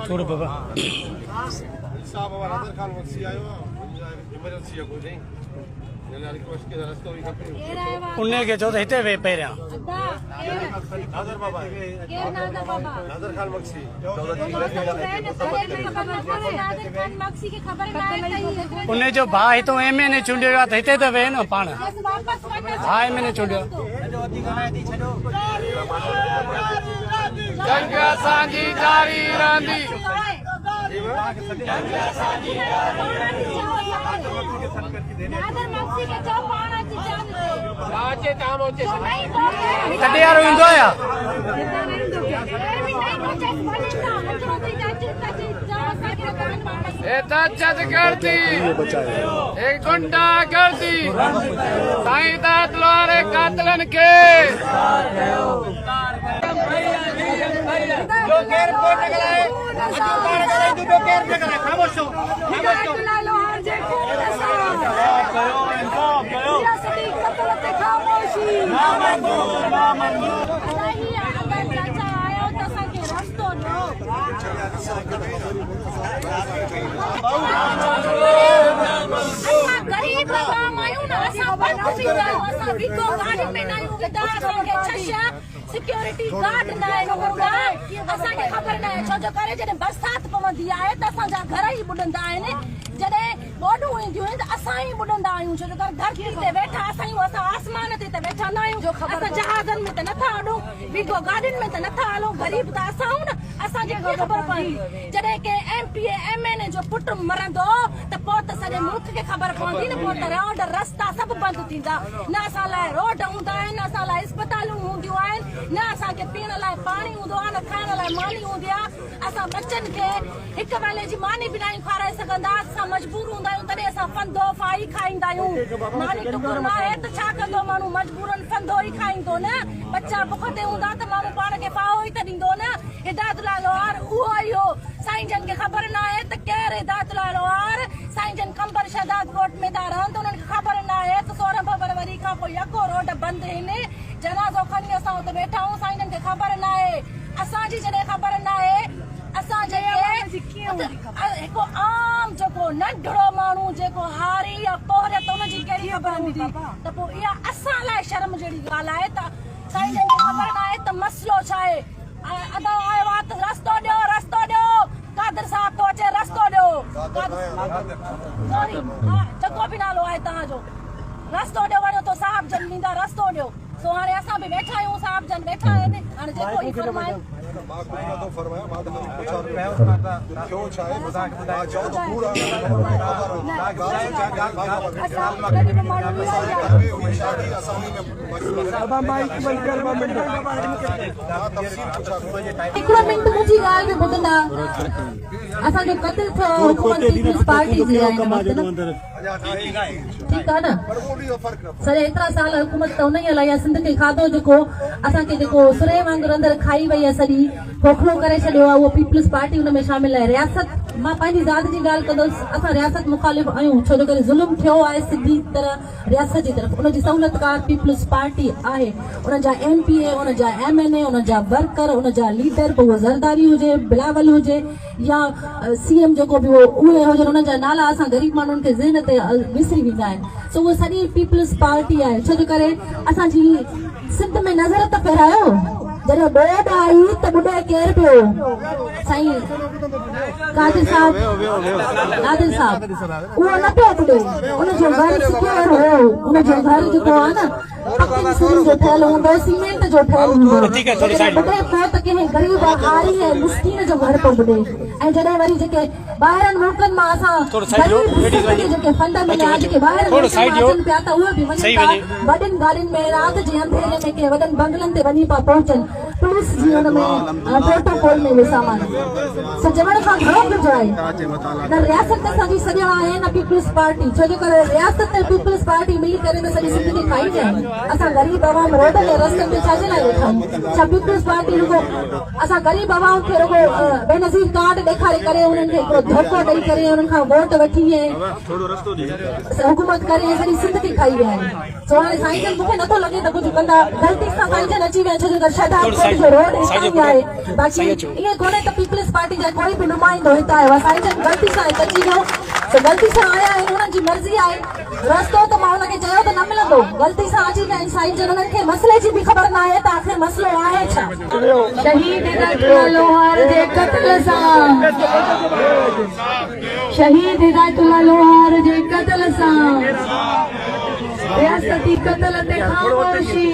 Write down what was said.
ٿورو بابا. انهي کي چئو ته هتي ويهه پهريان. انهي جو ڀاء هتو ايم اين اي چونڊيو ويو آهي ته هتي ته ويهه نه پاڻ. ڀاء ايم اين اي چونڊيو آهي. جنگ اسان جي جاري رهندي. تڏي وارو ايندو آهي ڇا؟ هي دهشتگردي هي غنڊا گردي سائين داد لواري قاتلن کي. سيڪيورٽي گارڊ ناهن هوندا اسان کي خبر ناهي ڇو جو ڪري جڏهن برسات پوندي آهي ته اسان جا گهر ئي ٻڏندا آهن جڏهن ٻوڏون اينديون آهن ته اسان ئي ٻڏندا آهيون ڇو جو ڪري ڌرتي تي ويٺا اسان آهيون اسان آسمان تي ته ويٺا نه آهيون اسان جهازن ۾ ته نٿا اڏون ويگو گاڏين ۾ ته نٿا هلون غريب ته اسان آهيون نه اسان کي ڪيئن خبر پوندي جڏهن ڪنهن ايم پي اي ايم اين اي جو پٽ مرندو ته پوء ته سڄي ملڪ کي خبر پوندي نه پوء ته روڊ رستا سڀ بند ٿيندا نه اسان لاء روڊ هوندا آهن نه اسان لاء اسپتالون هونديون آهن نه اسان کي پيئڻ لاء پاڻي هوندو آهي نه کائڻ لاء ماني هوندي آهي اسان ٻچن کي هڪ ويلي جي ماني به ناهيون کارائي سگهندا اسان مجبور هوندا آهيون تڏهن اسان ڦندو ڦاهي کائيندا آهيون ماني ٽڪر ناهي ته ڇا ڪندو ماڻهو مجبورن ڦندو ئي کائيندو نه ٻچا بک تي هوندا ته ماڻهو پاڻ کي ڦاهو ئي ته ڏيندو نه هدايت الله لوهار اهو ئي هو سائين جن کي خبر ناهي ته ڪير هدايت الله لوهار سائين جن قمبر شهدادڪوٽ ۾ ٿا رهن ته انهن کي خبر ناهي ته 16 فبروري کان پوء يڪو روڊ بند هن جنازو کڻي اسان اتي ويٺا آهيون سائين جن کي خبر ناهي اسان جي جڏهن خبر ناهي اسان جيڪي هڪ عام جيڪو ننڍڙو ماڻهو جيڪو هاري يا پورهيت ان جي ڪهڙي خبر هوندي ته پوء اها اسان لاء شرم جهڙي ڳالهه آهي ته سائين جن کي خبر ناهي ته مسئلو ڇا آهي ادا آيو آ ته رستو ڏيو رستو ڏيو قادر صاحب ٿو اچي رستو ڏيو سوري ها جيڪو به نالو آهي توهان جو رستو ڏيو وڃو ٿو صاحب جن ويندا رستو ڏيو سو هاڻي اسان به ويٺا آهيون صاحب جن ويٺا آهن هاڻي جيڪو هي فرمائن. مان ڪجهه نٿو فرمايان مان ته خالي پڇان پيو ته ٿيو ڇا آهي مان چئو ته ڪوڙ آهي خبر اسان جي گهر ۾ هئي شادي اسان انهي ۾ هڪڙو منٽ منهنجي ڳالهه به ٻڌندا اسان جو قتل ٿيو آهي حڪومت پيپلز پارٽي جي آهي هن وقت نه ٺيڪ آهي نه سڄا ايترا سال حڪومت ته انهي هلائي آهي سنڌ کي کاڌو جيڪو اسان کي جيڪو سرهي وانگر اندر کائي وئي آهي سڄي کوکلو ڪري ڇڏيو آهي اهو پيپلز پارٽي ان ۾ شامل آهي رياست مان پنهنجي ذات جي ڳالهه ڪندس اسان رياست مخالف آهيون ڇو جو ڪري ظلم ٿيو آهي سڌي طرح رياست جي طرف ان جي سهولتڪار پيپلز پارٽي آهي انهن جا ايم پي اي انهن جا ايم اين اي انهن جا ورڪر انهن جا ليڊر پوء اهو زرداري هجي بلاول هجي يا سي ايم جيڪو به هو اهي هجن انهن جا نالا اسان غريب ماڻهن کي ذهن تي وسري ويندا آهن سو اهو سڄي پيپلز پارٽي آهي ڇو جو ڪري اسان جي سنڌ ۾ نظر ته ڦيرايو جڏهن ٻوڏ آئي ته ٻڏي ڪير پيو سائين قادر صاحب قادر صاحب اهو نه پيو ٻڏي ان جو گهر سڪيور هو ان جو گهر جيڪو آهي نه پڪين سرن جو ٺهيل هوندو سيمينٽ جو ٺهيل هوندو جيڪڏهن ٻڏي پيو ته ڪنهن غريب هاري ۽ مسڪين جو گهر پيو ٻڏي ۽ جڏهن وري جيڪي ٻاهرن ملڪن مان اسان غريب سنڌ کي جيڪي فنڊ مليا جيڪي ٻاهرن ملڪن مان اچن پيا ته اهي به وڃن ٿا وڏين گاڏين ۾ رات جي انڌيري ۾ ڪنهن وڏن بنگلن تي وڃي پيا پهچن پوليس جي ان ۾ پروٽوڪول ۾ اهي سامان سو چوڻ کان گهڻو ڪجهه آهي نه رياست اسان جي سڄڻ آهي نه پيپلز پارٽي ڇو جو ڪري رياست ۽ پيپلز پارٽي ملي ڪري ته سڄي سنڌ کي کائي ويا آهن. اسان غريب عوام روڊ تي رستن تي ڇا جي لاء ويٺا آهيون؟ ڇا پيپلز پارٽي رڳو اسان غريب عوام کي رڳو بينظير ڪارڊ ڏيکاري ڪري انهن کي هڪڙو ڌوڪو ڏئي ڪري انهن کان ووٽ وٺي ۽ حڪومت ڪري ۽ سڄي سنڌ کي کائي ويا آهن. سو هاڻي سائين جن مونکي نٿو لڳي ته ڪجهه ڪندا. غلطي سان سائين جن اچي ويا ڇو جو شهدادڪوٽ جو روڊ هتان ئي آهي. باقي ائين ڪونهي ته پيپلز پارٽي جا ڪوئي به نمائندو هت آيو آهي. سائين جن غلطي سان هت اچي ويو. سو غلطي سان آيا آهن انهن جي مرضي آهي. رستو ته مان ان کي چيو ته نه ملندو. غلطي سان اچي ويا آهن سائين جن انهن کي مسئلي جي به خبر ناهي ته آخر مسئلو آهي ڇا. شهيد هدايت الله لوهار جي قتل سان شهيد هدايت الله لوهار جي قتل سان رياستي قتل تي خاموشي.